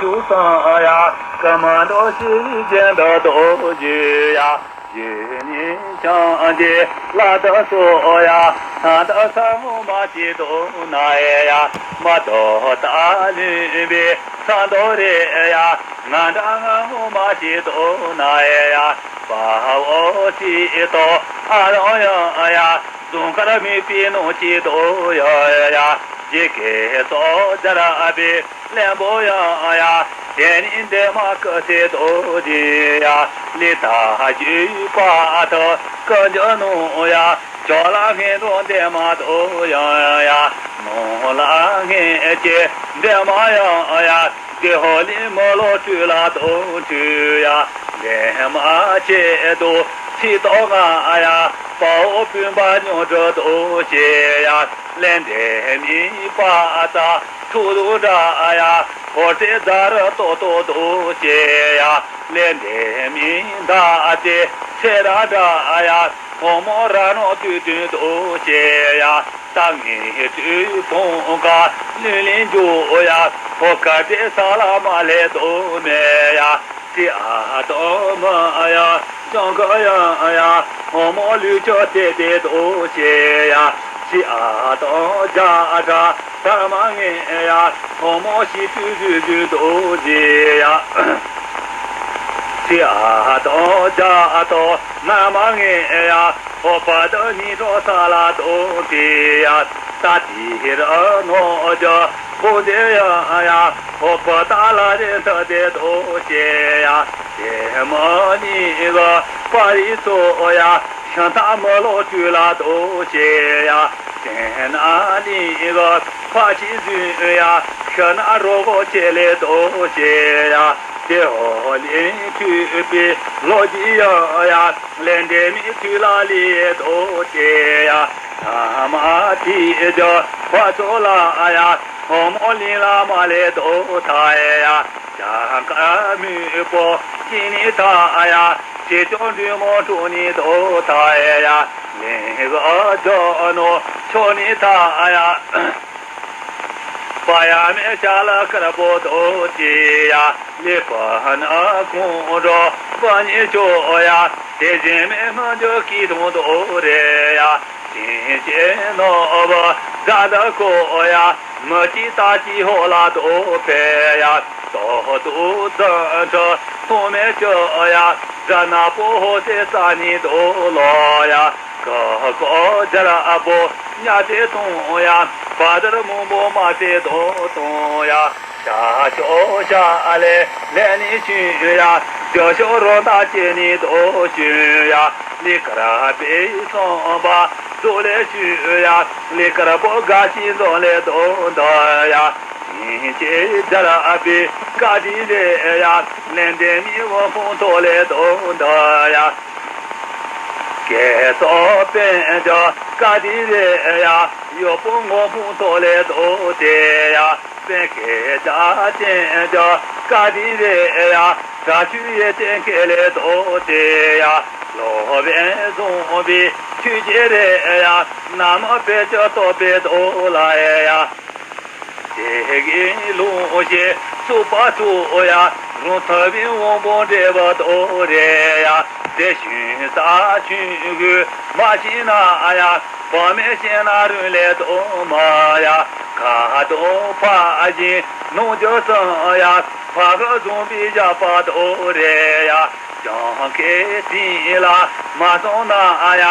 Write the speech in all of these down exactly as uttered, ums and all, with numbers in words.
ཞུ་སང་ཡ། ཀ་མ་འགྲོ་ཞི་བའི་རྒྱན་དུ་དོ་ཞུ་ཡ། ཡེ་ནི་ཤང་གི་ལ་དྭགས་སོ་ཡ། ཐང་དག་ས་ངོ་མ་ཅི་དོ་ན་ཡ། མ་དོ་ད་ལུས་པའི་ས་མདོ་རེ་ཡ། ང་འདྲ་ང་ངོ་མ་ཅི་དོ་ན་ཡ། པའོ་ཅི་དོ་ཨ་རོ་ཡ་ཡ། རྫོང་དཀར་མི་པི་ནོ་ཅི་དོ་ཡ་ཡ། ཇི་ཀེ་སོ་ཇ་ར་ཨ་བི། ལན་པོ་ཡང་ཡ། དེ་ནི་འདན་མ་ཀི་སེ་དོ་ཇི་ཡ། ལི་ཐ་ཞུ་པ་ཐ་ཀི་འཇོ་ནོ་ཡ། ཇོ་ལ་ངན་འགྲོ་འདན་མ་དོ་ཡང་ཡ། ནོ་ལ་ངན་ཅེ་འདན་མ་ཡང་ཡ། དེ་ཧོ་ལི་མོ་ལོ་ཏུ་ལ་དོ་ཏུ་ཡ། འདན་མ་ཅེ་དོ་ཚི་དོ་ང་ཡ། པའོ་པུན་པ་ཉོ་འགྲོ་དོ་ཅེ་ཡ། ལན་འདན་མི་པ་ཏ། ཐུགས་རྡོ་འདྲ་ཡ། ཧོར་སྲས་རྫ་རི་ཏོ་ཏོ་རྡོ་ཅེ་ཡ། ལེ་འདྲེ་མི་མདའ་ཏེ་སེ་ར་འདྲ་ཡ། ཧོ་མོ་ར་ནོ་དུས་དུས་རྡོ་ཅེ་ཡ། ད་ངེ་དུས་ཕོང་ཀ་ལུས་ལིན་འཇུ་ཡ། ཧོ་ཀ་ཏེ་ས་ལ་མ་ལེ་རྡོ་མེ་ཡ། སི་ཨ་དོ་མ་ཡ། ཤང་ཀ་ཡ་ཡ། ཧོ་མོ་ལུས་ཅོ་ཏེ་ཏེ་རྡོ་ཅེ་ཡ། སི་ཨ་དོ་ཇ་ཨ་དྲ། ད་མ་ངེ་ཡ། ཧོ་མོ་ཤི་ཏུ་ཟུ་ཟུ་དོ་ཟི་ཡ། སི་ཨ་དོ་ཇ་ཨ་དོ་ན་མ་ངེ་ཡ། ཧོ་པ་དོ་ནི་དོ་ས་ལ་དོ་ཏི་ཡ། ད་ཏི་ར་ནོ་ཇ་ཧོ་དེ་ཡ་ཡ། ཧོ་པ་ད་ལ་རེ་ད་དེ་དོ་ཅེ་ཡ། དེ་མ་ནི་ག་པ་རི་ཚོ་ཡ། ཤ་ཐ་མ་ལོ་ཏུ་ལ་དོ་ཅེ་ཡ། ཏེ་ན་ལི་ག་ཕ་ཆི་ཟུ་ཡ། ཤ་ན་རོ་གོ་ཅེ་ལེ་དོ་ཅེ་ཡ། ཏེ་ཧོ་ལི་ཐུ་པི་ལོ་ཇི་ཡ་ཡ། ལེ་འདྲེ་མི་ཐུ་ལ་ལི་དོ་ཅེ་ཡ། ཐ་མ་ཏི་ཇ་ཕ་ཚོ་ལ་ཡ། ཧོ་མོ་ལི་ལ་མ་ལེ་དོ་ཐ་ཡ། ཇ་ཀ་མི་པོ་ཅི་ནི་ཐ་ཡ། ཅེ་ཅོ་འདུས་མོ་ཁྲོ་ནི་དོ་ཐ་ཡ། ལེ་ག་ཇོ་ནོ་ཆོ་ནི་ཐ་ཡ། པ་ཡ་མེ་ཤ་ལ་ཀར་པོ་དོ་ཅེ་ཡ། ལེ་པ་ན་ཁོང་རོ་པ་ཉེ་ཆོ་ཡ། དེ་བཞིན་མེ་མ་འཇོ་ཀི་དོང་དོ་རེ་ཡ། ཅིན་ཅེ་ནོ་བ་ཛ་ད་ཀོ་ཡ། མ་ཅི་ཏ་ཅི་ཧོ་ལ་དོ་ཕེ་ཡ། དོ་དོ་ཛ་ཁྲ་ཐོ་མེ་ཅོ་ཡ། ཛ་ན་པོ་ཧོ་སེ་ས་ནི་དོ་ལོ་ཡ། ཀ་ཀོ་ཛ་ར་ཨ་པོ་ཉ་ཏེ་ཏོང་ཡ། བ་དར་མོ་བོ་མ་ཏེ་དོ་ཏོང་ཡ། ཤ་ཤོ་ཤ་ལེ་ལེ་ནི་ཤུ་ཡ། ཇོ་ཤོ་རོ་ད་ཅེ་ནི་དོ་ཤུ་ཡ། ལི་ཀ་ར་པེ་སོང་བ་ཛོ་ལེ་ཤུ་ཡ། ལི་ཀ་ར་པོ་ག་ཤི་ཛོ་ལེ་དོ་ད་ཡ། ཅིན་ཅེ་ཛ་ར་ཨ་པི་ཀ་ཏི་རེ་ཡ། ལེ་འདྲེ་མི་བོ་ཕུང་ཐོ་ལེ་དོ་ད་ཡ། ཀེ་སོ་པེ་ཇ་ཀ་ཏི་རེ་ཡ། ཡོ་པོ་ངོ་ཕུང་ཐོ་ལེ་དོ་ཏེ་ཡ། པེ་ཀེ་ཇ་ཅེན་ཇ་ཀ་ཏི་རེ་ཡ། ད་ཆུ་ཡེ་ཏེན་ཀེ་ལེ་དོ་ཏེ་ཡ། ལོ་བེ་ཟུང་བི་ཆུ་ཅེ་རེ་ཡ། ན་མ་པེ་ཅོ་ཏོ་པེ་དོ་ལ་ཡ། དེ་གི་ལུང་ཞེས་སུ་པ་སུ་ཡ། རུང་ཐ་བི་དབང་པོ་འདྲེ་བ་དོ་རེ་ཡ། དེ་ཤུན་ས་ཆུན་གུ་མ་ཤི་ན་ཡ། བ་མེ་ཤེ་ན་རུང་ལེ་དོ་མ་ཡ། ཁ་དོ་ཕ་ཞིན་ནོ་ཇོ་སང་ཡ། ཕ་ག་ཟུང་བི་ཞག་པ་དོ་རེ་ཡ། ཅང་ཁེ་སི་ལ་མ་སོང་ན་ཡ།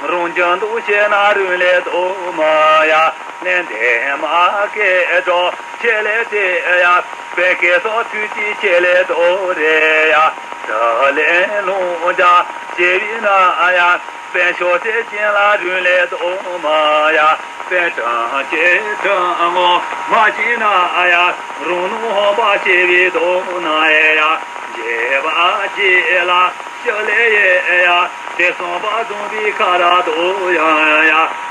རུང་ཅང་དུ་ཤེ་ན་རུང་ལེ་དོ་མ་ཡ། ལེན་དེ་མ་ཀེ་ཏོ་ཆེ་ལེ་ཏེ་ཡ། པེ་ཀེ་སོ་ཐུ་ཅི་ཆེ་ལེ་དོ་རེ་ཡ། ད་ལེ་ལུང་ཇ་ཆེ་བི་ན་ཡ། པེ་ཤོ་ཏེ་ཅེན་ལ་རུང་ལེ་དོ་མ་ཡ། པེ་ཏང་ཅེ་ཏང་ངོ་མ་ཅི་ན་ཡ། རུང་ནུ་ཧོ་པ་ཆེ་བི་དོ་ན་ཡ། ཇེ་བ་ཇེ་ལ་ཤ་ལེ་ཡེ་ཡ། དེ་སོང་པ་ཟུང་བི་ཁ་ར་དོ་ཡ་ཡ།